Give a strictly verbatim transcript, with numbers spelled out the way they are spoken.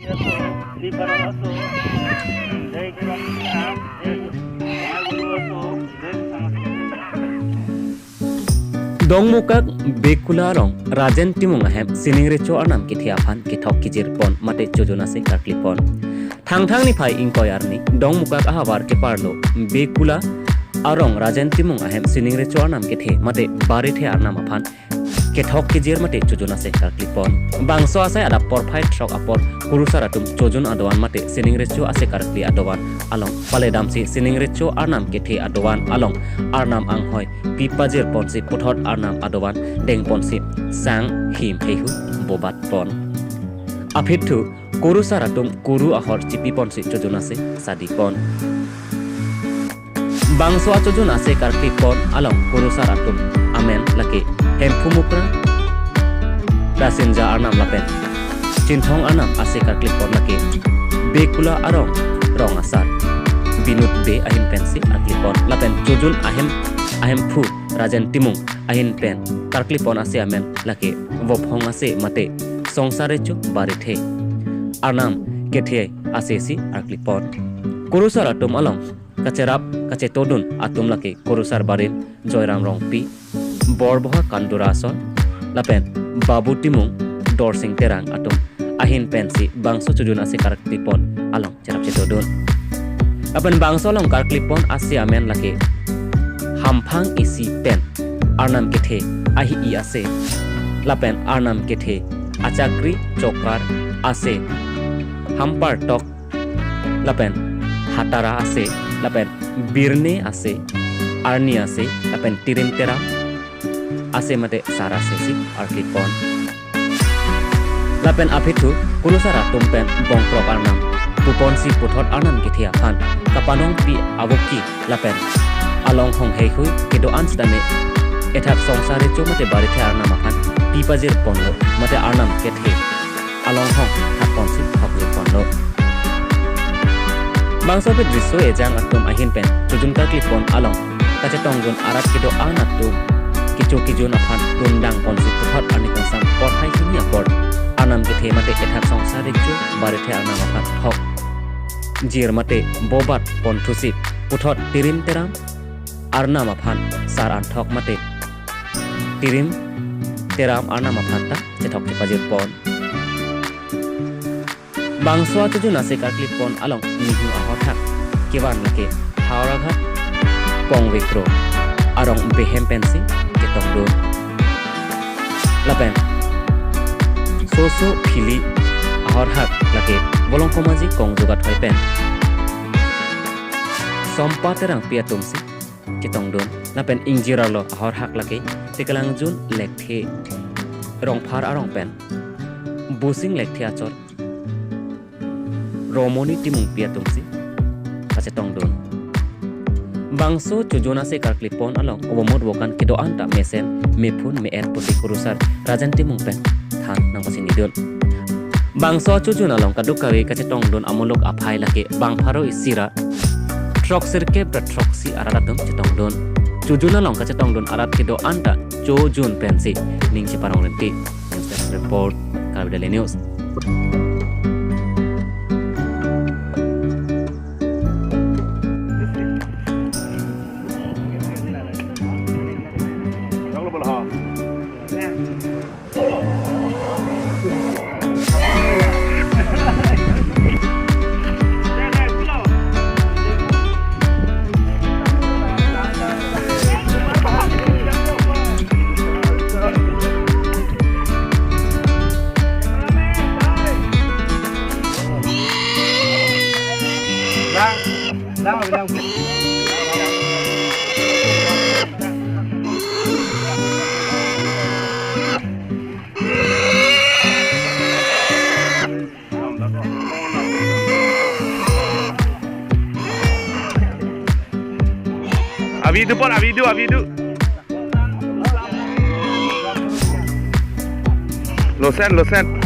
Dong Mukak Bekula arong Rajen Timung ahem sining recho arnam kethe aphan kethok kejir pon mate chojun ase karkli pon. Thangthang niphai ingkoi arni Dong Mukak ahavar keparlo Bekula arong Rajen Timung ahem sining recho arnam kethe mate barithe arnam aphan kethok kejir mate chojun ase karkli pon. Bangso asai adap porphai throk apor kurusar atum chojun adovan mate sining recho ase karkli adovan along paledamsi sining recho arnam kethe adovan along arnam anghoi pi pajir ponsi puthot arnam adovan deng ponsi sang him heihui bobat pon. Aphi thu kurusar atum kuru ahor chipi ponsi chojun ase sadi pon. Bangso achojun ase karkli pon along kurusar atum amen lake Hemphu Mukrang, Rasinja arnam lapen Chinthong arnam ase karkli pon lake Bekula arong rong asar Binut Bey ahin pensi karkli pon lapen chojun ahem ahemphu Rajen Timung ahin pen karkli pon ase amen lake Vophong ase mate Songsar Recho Barithe arnam kethe ase si karkli pon. Kurusar atum along kacherap kachetodun atum lake kurusar barim Joyram Rongpi, Borboha Kandura Ason lapen Babu Timung, Dorsing Terang atum ahin pensi bangso chojun ase karkli pon along cherap chetodun. Lapen bangso along karkli pon ase amen lake Hamphang isi pen arnam kethe ahi-i ase lapen arnam kethe achakri chokar ase, Hampartok lapen Hatara ase lapen Birne ase, Arni ase lapen Tirim Teram ase mate Sar ase si karkli pon. Lapen aphi thu kurusar atum pen bongkrok arnam pu ponsi puthot arnam kethe aphan kapanongpi avoki lapen along hong heihui kedo-an sitame ethak Songsar Recho mate barithe arnam aphan pi pajir ponlo mate arnam kethe along hong thak ponsi thokjir ponlo. Bangso aphi drisho ejang atum ahin pen chojun karkli pon along kachetongdun arat kedo-an atum kecho kejun aphan tundang ponsi puthot arni kangsam porphai hini apor arnam kethe mate ethak Songsar Recho barithe arnam aphan thokjir mate bobat pon thusi puthot Tirim Teram arnam aphan sar anthok mate Tirim Teram arnam aphan ta chethok chepajir pon. Bangso achojun ase karkli pon along nihu ahorhak kevan lake Howraghat Pongvekro arong behem pensi ketongdun. Lapen Soso Phili ahorhak lake Volongkomaji Kongjugat hoi pen Sompa Terangpi atumsi ketongdun. Lapen ingjir arlo ahorhak lake Tekalangjun Lekthe Rongphar arong pen Busing Lekthe achor Romoni Timungpi atumsi kachetongdun. Bangso chojun ase karkli pon along ovomut vokan kedo-an ta mesen mephun me-et pusi kurusar Rajen Timung pen than nangpachinidun. Bangso chojun along kadokave kachetongdun amuluk aphai lake bang pharo isi ra throksirkep ra throksi arat atum chetongdun. Chojun along kachetongdun arat kedo-an ta chojun pensi ning cheparong rinti. News Desk Report, Karbi Daily News. Avidu pon, avidu, avidu. Losen, losen.